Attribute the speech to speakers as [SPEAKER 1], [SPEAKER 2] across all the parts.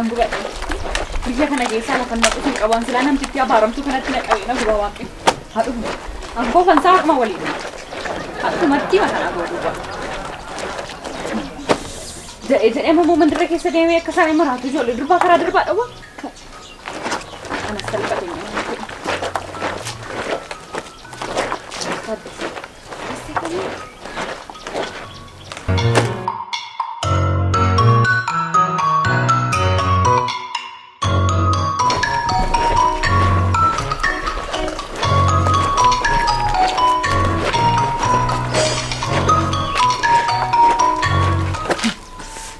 [SPEAKER 1] Nan gubadhe. Biyya kana keessaa lafa naqu hin qaban silaa namtichi abaaramtuu kanatti na qabee na guba waaqe. Haa dhufu. Ankoo kan isaa har'uma waliin. Har'umatti mataa godhu. Jedhee jedhee immoo mandira keessa deemee akka isaan maraatu ijoollee durbaa karaa durbaa dhawwa. Anas salphate.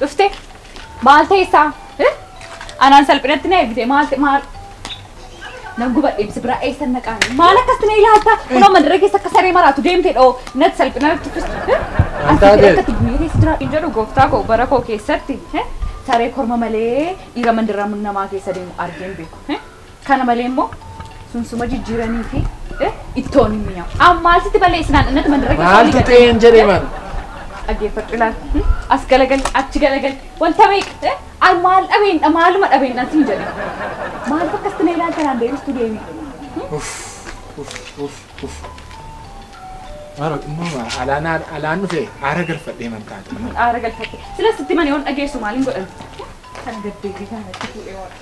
[SPEAKER 1] Dhuftee maal teessaa? Anaan salphinatti na eebbite maal maal nan gubadhe ibsi biraa eessan naqaan maal akkasitti na ilaalta? Kunoo mandara keessa akka saree maraatu deemte dhoo natti salphina natti tuffistu. Akkatti guyyaa keessa jira hin jedhu gooftaa koo bara koo keessatti saree korma malee dhiira mandara namaa keessa deemu argeen beeku. Kana malee immoo sunsuma jijjiiranii fi ittoon hin mi'aawu. Amma maal sitti balleessinaan innatti mandara keessa
[SPEAKER 2] Maaltu ta'een jedhee maal?
[SPEAKER 1] Dhaggeeffadhu ilaali. As galagali, achi galagali, wanta meeqa? Al maal dhabeen maaluma dhabeen natti hin jedhe. Maaliif akkasitti na ilaalta naan deebistu deemi.
[SPEAKER 2] Uff uff uff uff. Maal immoo alaan alaan dhufe aara galfadhee mantaata.
[SPEAKER 1] Aara galfatte. Sila sitti mani yoon dhageessu maaliin godhan? Kan gaddeebii kanatti fuudhee waan.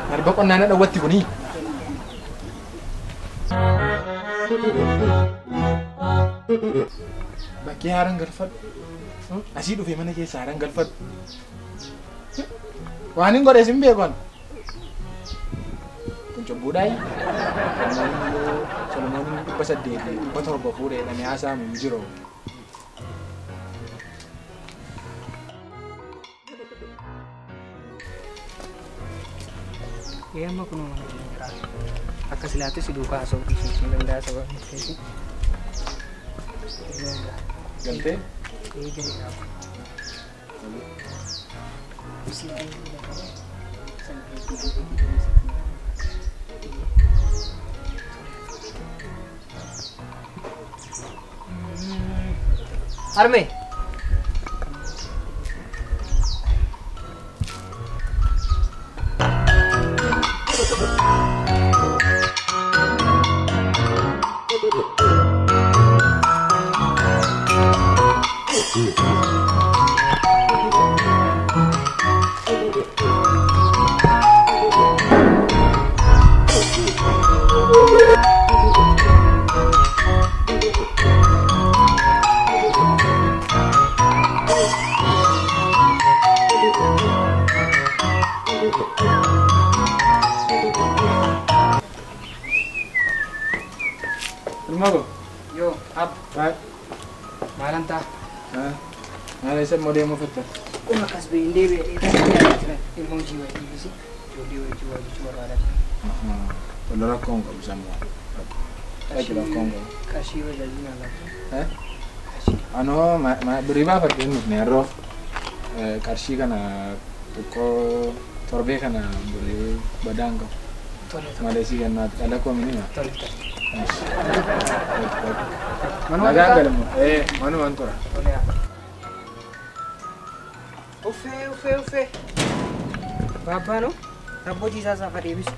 [SPEAKER 2] Maal boqonnaa na dhawwatti kuni? Bakkee haaraan galfadhu. Asii dhufee mana keessa haaraan galfadhu. Waan hin godhe sin beeku ani. Kun cubbuudhaayi. Solomoon 800 700 fuudhee jedhamee haasa'amu hin jiru.
[SPEAKER 3] Amma kunoo mana jira. Akka silaatti si duukaa haasa'uu dhiisuu hin danda'a sababni ta'eef.
[SPEAKER 2] Galtee?
[SPEAKER 3] Harmee.
[SPEAKER 2] Ilma koo.
[SPEAKER 3] Yoo, ab. Maalan ta'a?
[SPEAKER 2] Maal eessa immoo deemuu fetta?
[SPEAKER 3] Kun akkas ba'e hin deebi'e. Ilma hojii wayii dhiibisi. Ijoollee wajjin waa jechuu barbaadan.
[SPEAKER 2] Tola rakkoo hin qabu sammuu. Dhaqi rakkoo hin qabu.
[SPEAKER 3] Qarshii bajaajii naa laatu.
[SPEAKER 2] Anoo birrii baafadhee hin dhufne yeroo qarshii kana xiqqoo torbee kana birrii badaa hin qabu. Malee si kennaati dhala koo minima.
[SPEAKER 3] Tole tole.
[SPEAKER 2] Nagaan galamu. Manumaan tura.
[SPEAKER 3] Uffee uffee uffee. Baabbaanoo rabbootii isaa saafa deebisu.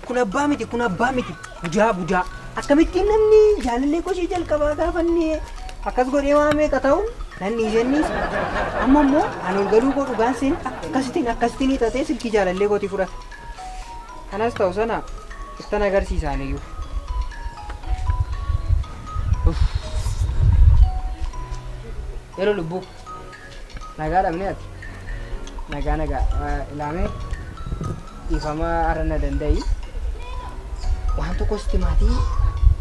[SPEAKER 3] Kun abbaa miti kun abbaa miti. Bujaa bujaa. Akkamittiin namni jaalallee qoshii jalqabaa gaafannee akkas godhee waa meeqa ta'u nan dhiisennis. Amma immoo an ol galuu koo dhugaan seen akkasittiin akkasittiin hiixatee silkii jaalallee kootii fudhata. Kanas ta'u sana ittan agarsiisaan iyyuu. Yeroo lubbuu nagaa dhabnee ati nagaa nagaa ilaamee dhiifama har'a na danda'i. Waan tokko sitti maatii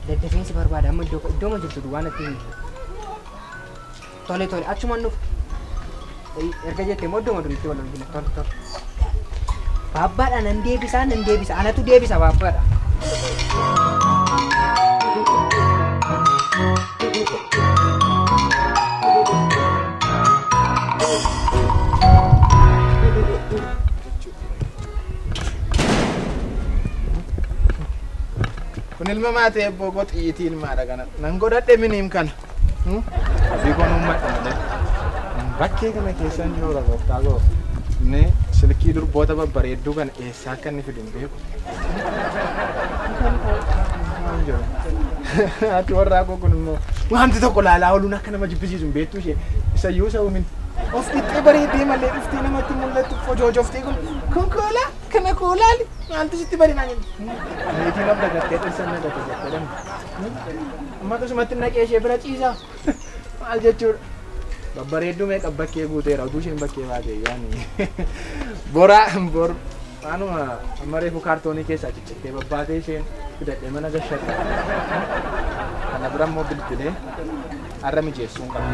[SPEAKER 3] daddafeensi barbaada amma iddoo ma jirtu duwwaa natti himi. Tole tole achumaan dhufu. Erga jettee immoo iddoo ma duriitti wal argina tole tole. Baabbaadha nan deebisa nan deebisa anatu deebisa baabbaadha.
[SPEAKER 2] Kun ilma maatee ebboo koo xiyyitii ilmaadha kana. Nan godhadhe miniim kana. Ofii koon uummadha malee. Bakkee kana keessan jiru gooftaa koo. Inni silkii durboota babbareedduu kana eessaa akka inni fidu hin beeku. Ati warraa koo kun immoo wanti tokko laalaa ooluun akka nama jibbisiisu hin beektu ishee isayyuu isa uumin. Of qixxee bareeddee malee dhuftee namatti mul'attu fojoojoftee kun kun koolaa kana koolaali maaltu sitti barinaa jenni. Meetiin of dagattee dhirsa nagate jettee dhamni. Amma akkasumatti naqee ishee bira ciisaa maal jechuudha. Babbareedduu meeqa bakkee guuteera utuu isheen bakkee baate yaani. Boraa bor waanuma amma reefu kaartoonii keessaa ciccittee babbaatee isheen fidadhee mana gashadha. Kana bira immoo bilbilee har'a mijeessuun qaba.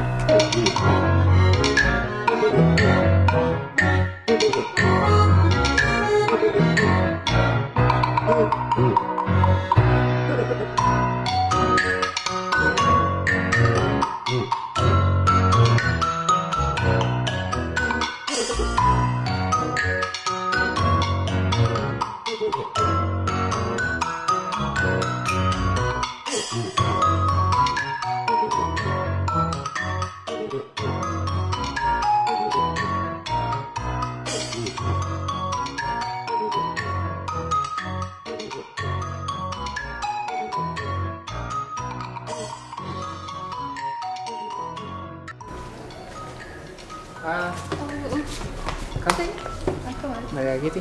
[SPEAKER 3] Nagaa keeti?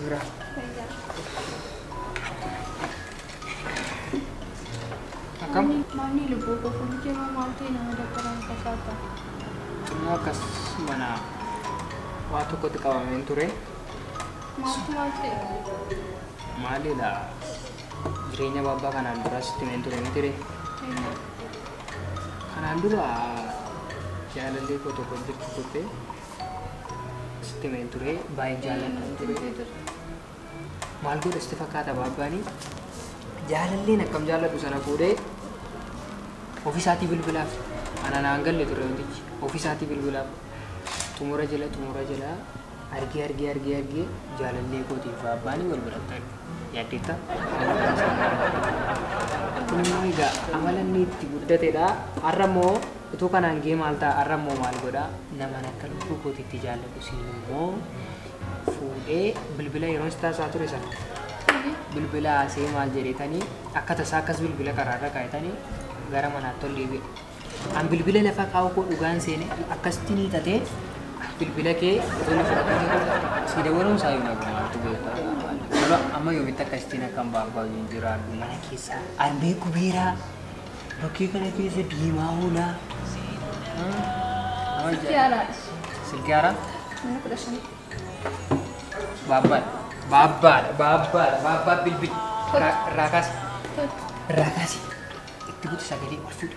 [SPEAKER 3] Jira. Akkam?
[SPEAKER 4] Maamni lubbuu koo fuulli kee maal ta'e nama dabbaran fakkaata.
[SPEAKER 3] Xinnoo akkas mana waa tokkotti qabameen ture.
[SPEAKER 4] Maaltu maal ta'e?
[SPEAKER 3] Maalidha? Jireenya babbaa kanaan dura sitti himeen ture miti ree? Kanaan dura jaalallee koo tokko jirtu turte. Sitti himeen ture baay'een jaalladhan ture. Maal godha sitti fakkaata baabbaanii? Jaalalleen akkam jaalladhu sana fuudhee ofisaatii bilbilaaf ana naan galle ture wantichi ofisaatii bilbilaaf xumura jala argee argee argee argee jaalallee kootiif baabbaanii wal biratti arge. Yaaddeetta? Kun immoo egaa amala inni itti guddatedha. Har'a immoo utuu kanaan gee maal ta'a har'a immoo maal godha namaan akka lubbuu kootiitti jaalladhu siin immoo fuudhee bilbila yeroo si taasaa ture sana bilbila haasee maal jedheetanii akka tasaa akkas bilbila karaarra kaa'etanii gara manaatti ol deebi'e. An bilbila lafa kaa'u koo dhugaan seene akkasitti ni tatee bilbila kee otoo inni fudhatee si dabaluun isaa yoo nagu maaltu beekaa. Yeroo amma yoomitti akkasittiin akkam baabbaa wajjin jiraadhu mana keessa arbee gubeeraa bakkee kana keessa diimaa hoolaa.
[SPEAKER 4] Silkii haaraadha.
[SPEAKER 3] Silkii haaraa?
[SPEAKER 4] Mana 15.
[SPEAKER 3] Baabbaadha. Baabbaadha. Baabbaadha. Baabbaa bilbil. Irraa kaasi. Irraa kaasi. Itti guutu sagalee ol fuudhi.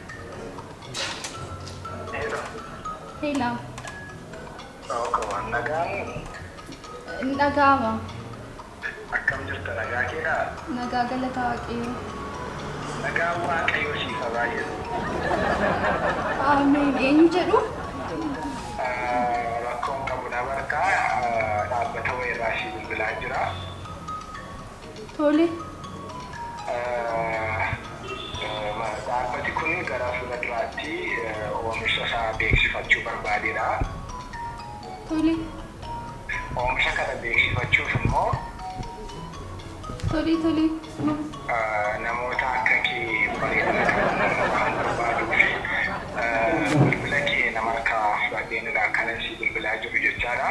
[SPEAKER 4] Heelaa.
[SPEAKER 5] Nagaamu.
[SPEAKER 4] Nagaama.
[SPEAKER 5] Akkam jirta nagaa keedhaa?
[SPEAKER 4] Nagaa galataa Waaqayyoo.
[SPEAKER 5] Nagaa Waaqayyoo siif haa baay'atu.
[SPEAKER 4] Ameen. Eenyu jedhu?
[SPEAKER 5] Rakkoon qabu na barkaa dhaabbata wayirraa ishee bilbilaa jira.
[SPEAKER 4] Tole.
[SPEAKER 5] Dhaabbati kun gara fuula duraatti oomisha isaa beeksifachuu barbaadedha.
[SPEAKER 4] Tole.
[SPEAKER 5] Oomisha kana beeksifachuuf immoo
[SPEAKER 4] Tole tole.
[SPEAKER 5] Namoota akka kee bareedina qaban waan barbaaduu fi bilbila kee nama harkaa fudhadheenidha kanan si bilbilaa jiru jechaadha.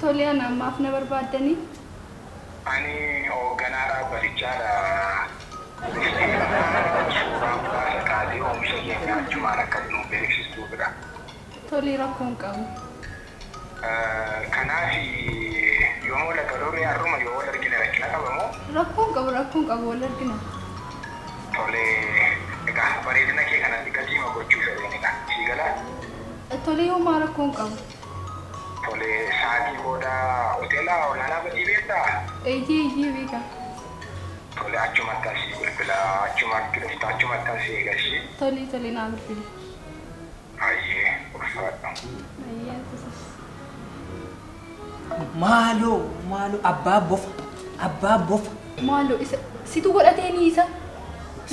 [SPEAKER 4] Tole ana ammaaf na barbaaddanii?
[SPEAKER 5] Ani hoogganaa dhaabbatichaadha. Suuraa muraasa kaatee oomisha keenya achumaan akka nu beeksistuufidha.
[SPEAKER 4] Tole rakkoon qabu.
[SPEAKER 5] Kanaaf yoo wal agarru har'uma yoo wal argine rakkina qabamoo?
[SPEAKER 4] Rakkoon qabu wal argina.
[SPEAKER 5] Tole egaa bareedina kee kanatti galchiima gochuu fedhanidha. Sii galaa?
[SPEAKER 4] Tole yoomaa rakkoon qabu.
[SPEAKER 5] Tole sa'aatii booda hoteela olaanaa badii beektaa?
[SPEAKER 4] Eeyyee eeyyee beeka.
[SPEAKER 5] Tole achumatti asii bilbila achumatti dhufta achumatti asii eegashii.
[SPEAKER 4] Tole tole naa bilbili.
[SPEAKER 5] Ayyee ulfaadhu.
[SPEAKER 4] Ayyee akkasas.
[SPEAKER 3] Maaloo maaloo abbaa bofa.
[SPEAKER 4] Maaloo isa situ godhatee ni isa.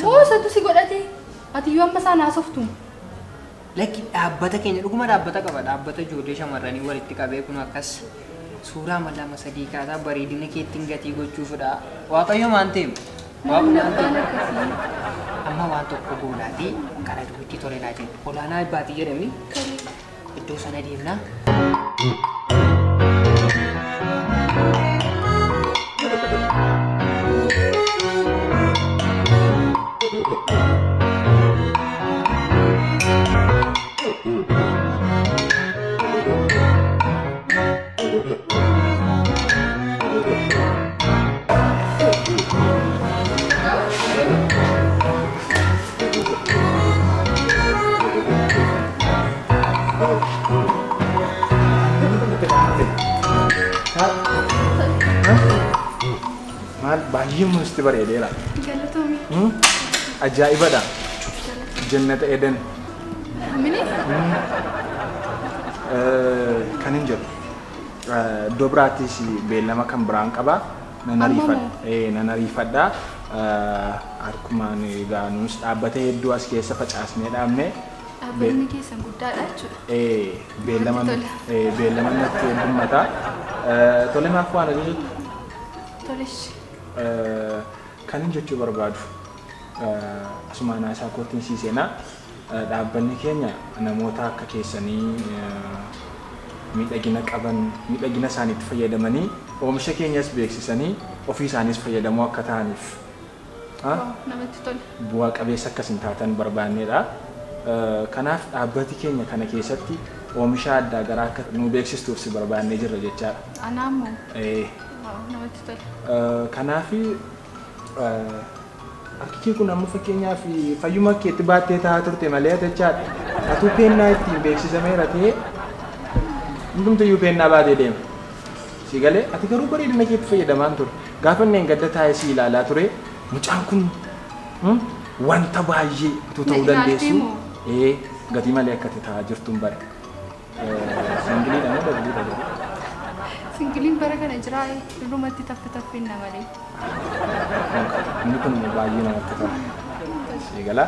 [SPEAKER 4] Moo isatu si godhatee? Ati yoo amma isaan haasoftu.
[SPEAKER 3] Lakki dhaabbata keenya dhuguma dhaabbata qaba. Dhaabbata ijoollee shamarranii walitti qabee kun akkas suuraa lama sadii kaasaa bareedina keettiin gatii gochuufidha. Waaqayyo maan ta'e? Waaquma amma waan tokko goonaatii karaa dubbittii tole naa jenna. Olaanaa Baatii jedhamni iddoo sana deemnaa.
[SPEAKER 2] Maal baay'ee musti bareedeera.
[SPEAKER 4] Galatoomii.
[SPEAKER 2] Ajaa'ibadha. Jannata Eden.
[SPEAKER 4] Mini?
[SPEAKER 2] Kan hin jedhu. Iddoo biraattis beellama kan biraan qaba. Nan ariifadha. Harkumaan egaa nus dhaabbata hedduu as keessa facaasnee dhaabne.
[SPEAKER 4] Dhaabbanni keessan guddaadha jechuudha.
[SPEAKER 2] Beellama natti heddummata. Tole maaf waan ajajattu?
[SPEAKER 4] Tolesh.
[SPEAKER 2] Kan hin jechuu barbaadu asumaan haasaa kootiin sii seenaa. Dhaabbanni keenya namoota akka keessanii miidhagina qaban miidhagina isaaniitti fayyadamanii oomisha keenyas beeksisanii ofii isaaniis fayyadamoo akka ta'aniif
[SPEAKER 4] namatti tola.
[SPEAKER 2] Bu'aa qabeessa akkas hin taatan barbaannedha. Kanaaf dhaabbati keenya kana keessatti oomisha addaa garaa akka nu beeksistuuf si barbaannee jirra jechaadha.
[SPEAKER 4] Anaa immoo? Namatti tola.
[SPEAKER 2] Kanaaf harki kee kun amma fakkeenyaaf fayyuma keetti baattee taa'aa turte malee jechaadha. Atuu peennaa ittiin beeksisameera ta'ee hundumtiyyuu peennaa baatee deema. Si galee ati garuu bareedina keetti fayyadamaan ture. Gaafa inni gadda taa'ee si ilaalaa ture mucaan kun wanta baay'ee utuu ta'uu dandeessu gatii malee akka ati taa'aa jirtuun bare. Singiliidha moo dabiliidha jedhu?
[SPEAKER 4] Singiliin bara kana jiraa dhugumatti taffi taffinna malee.
[SPEAKER 2] Inni kun baay'ee namatti tola. Si galaa.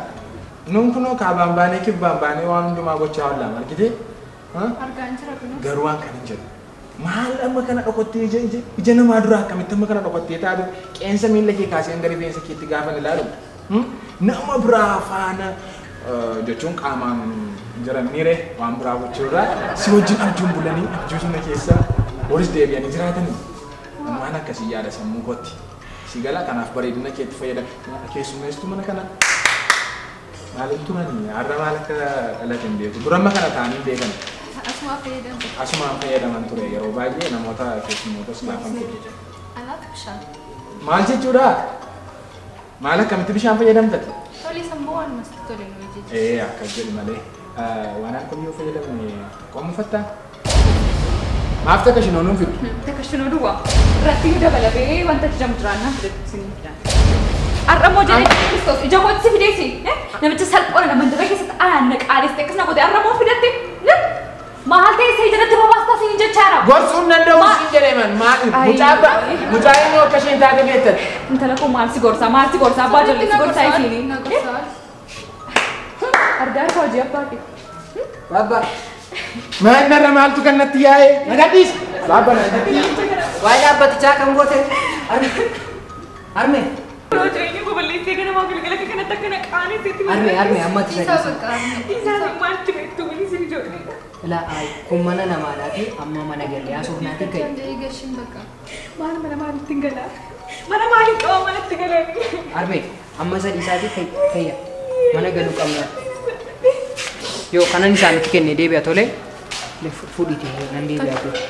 [SPEAKER 2] Nuun kunoo kaabaan baanee kibbaan baanee waan hundumaa gochaa oolla argitee?
[SPEAKER 4] Argaan jira kunuun.
[SPEAKER 2] Garuu waan kan hin jedhu. Maal amma kana dhokottee ija namaa duraa akkamitti amma kana dhokottee taatu qeensa miilla kee kaasee hanga rifeensa keetti gaafa ilaalu nama biraa faana jechuun qaamaan jiran miire waan biraa gochuurraa si wajjin abjuun bulanii abjuu sana keessa horis deebi'anii jiraatanii waan akkasii yaada sammuu kootti. Si gala kanaaf bareedina keetti fayyadama. Keessummeessituu mana kana maaliin turanii har'a maal akka dhalate hin beeku. Dura amma kana ta'anii beekan.
[SPEAKER 4] Asumaan fayyadaman.
[SPEAKER 2] Asumaan fayyadaman ture yeroo baay'ee namoota keessummootas gaafan ture.
[SPEAKER 4] Anaaf bishaan.
[SPEAKER 2] Maal jechuudha? Maal akkamitti bishaan fayyadamta?
[SPEAKER 4] Tole sammuu waan masti tole nu jechuudha.
[SPEAKER 2] Akkas jedhu malee waan alkoolii yoo fayyadamne qomufattaa? Maaf takka shinoo nuun fiddu?
[SPEAKER 1] Takka shinoo duwwaa. Irratti nu dabalabee wanta ajajamu jiraannaa fidatu isin fidan. Har'a immoo jedhee Kiristoos ija kootti si fideesi. Namicha salphoona nama mandara keessatti aanna qaalessite akkasuma goote har'a immoo fidatte. Maal ta'e isa jalatti bobaastaa siin jechaadha.
[SPEAKER 2] Gorsuun danda'u siin jedheman maal mucaa inni akka isheen taate beektan.
[SPEAKER 1] Intala koo maal si gorsaa maal si gorsaa abbaa ijoollee si gorsaa isiini. Argaa harka hojii abbaa kee.
[SPEAKER 3] Baabaa.
[SPEAKER 2] Maal narra maaltu kan natti yaa'e? Na gadhiisi. Baabaa na gadhiisi.
[SPEAKER 3] Waa'ee dhaabbatichaa kan goote. Harme.
[SPEAKER 1] Jireenya babal'eessee ganamaa galgala kanatti akkana qaanesseetti.
[SPEAKER 3] Harme harme amma ati
[SPEAKER 4] Isaa bakka harme.
[SPEAKER 1] Isaan maaltu beektu bilis ijoollee.
[SPEAKER 3] Ilaa kun mana namaadhaati amma mana galee haasofnaati ka'e.
[SPEAKER 4] Gashin bakka.
[SPEAKER 1] Maal mana maalitti hin galaa? Mana maaliin qaba manatti galanii?
[SPEAKER 3] Harme amma sadii isaatii kayya mana galuu qabna. Yoo kanan isaanitti kenne deebi'a tole fuudhiiti nan deebi'a tole.